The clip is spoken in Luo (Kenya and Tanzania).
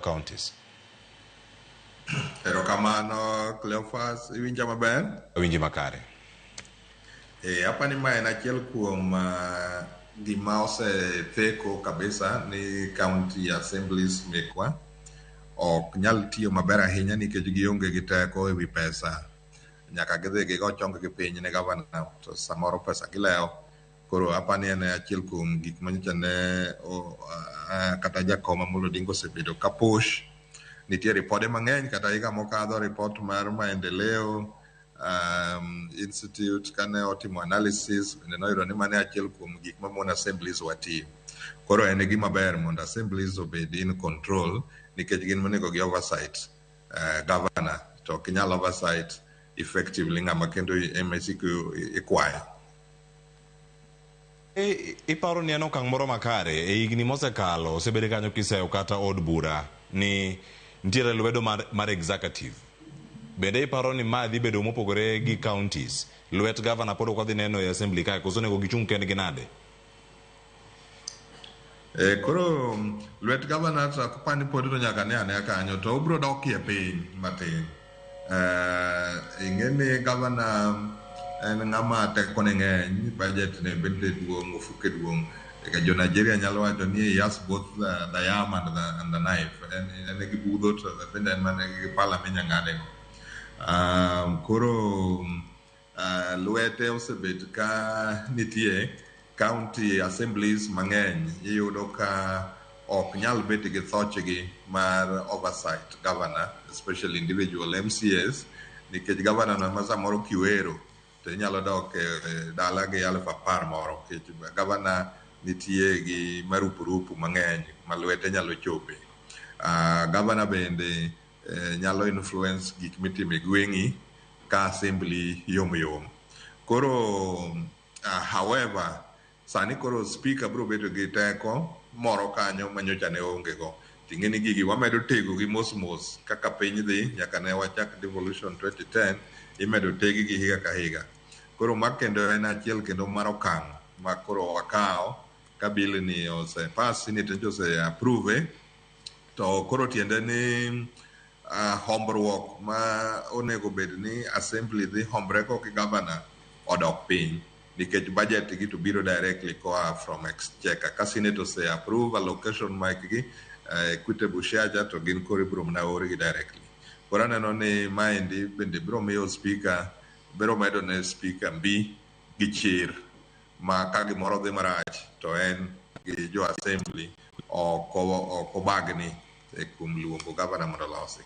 Counties. Erokamano Cleophas, iwinja maber? Awinji makare. E, apani ma en achiel kuom gima osetheko kabisa ni county assemblies mekwa ok nyal tiyo maber ahinya nikech gionge gi teko ewi pesa. Nyaka gidhi gigo chong gi piny ne gavana to samoro pesa gilewo. Koro apani en achiel kuom gik manyocha ne kata jakom Amolo Odinga osebedo ka push. Nitie ripode mang'eny kata higa mokadho report mar maendeleo institute kane otimo analysis bende noyudo ni mano e achiel kuom gik mamono assemblies wa tiyo. Koro en gima ber mondo assemblies obed in control nikech gin monego gi oversight governor to ok inyal oversight effectively ng'ama kendo ema isiko ikwayo. E, iparo ni en okang' moro makare e higni mosekalo osebedo kanyo kiseyo kata od bura ni nitiere lwedo mar executive. Bende iparo ni ma dhi bedo mopogore gi counties? Lwet governor pod ok wadhi neno e assembly kae koso onego gichung' kendgi nade? E, koro lwet governor to ok apani pod to nyaka ne anea kanyo to obiro dokie piny matin. Ing'e ni governor en ng'ama tekone ng'eny, budget ne bende duong', ofuke duong'. Jo Nigeria nyalo wacho ni he has both the yam and the knife. En gi budho to bende en mana gi pala minya ng'ade go. Koro lwete osebet ka nitie county assemblies mang'eny iyudo ka ok nyal bet gi thochgi mar oversight governor, especially individual MCAs, nikech governor no ema samoro kiwero to inyalo dok e dala gi 10,000 moro nikech governor nitie gi marupurupu mang'eny ma lwete nyalo chope. Governor bende nyalo influence gik mitimo e gweng'i ka assembly yom yom. Koro however, sani koro speaker biro bedo gi teko moro kanyo ma nyocha ne onge go. Ting'e ni gigi wamedo tego gi mos mos kaka piny dhi nyaka ne wachak devolution 2010 imedo teg gi higa ka higa. Koro ma kendo en achiel kendo mar okang' ma koro wakawo ka bill ni ose pass, Senate ose approve to koro tiende ni hombruok ma onego bed ni assembly dhi hombre go gi governor odok piny nikech budget gi to biro directly koa from exchequer. Ka Senate ose approve allocation mekgi equitable share cha to gin koro ibiro mana orgi directly. Koro aneno ni maendi bende biro miyo speaker biro medo ne speaker mbi gi chir ma ka gimoro dhi marach to en gi jo assembly ok obagni e kuom luongo governor mondo olosi.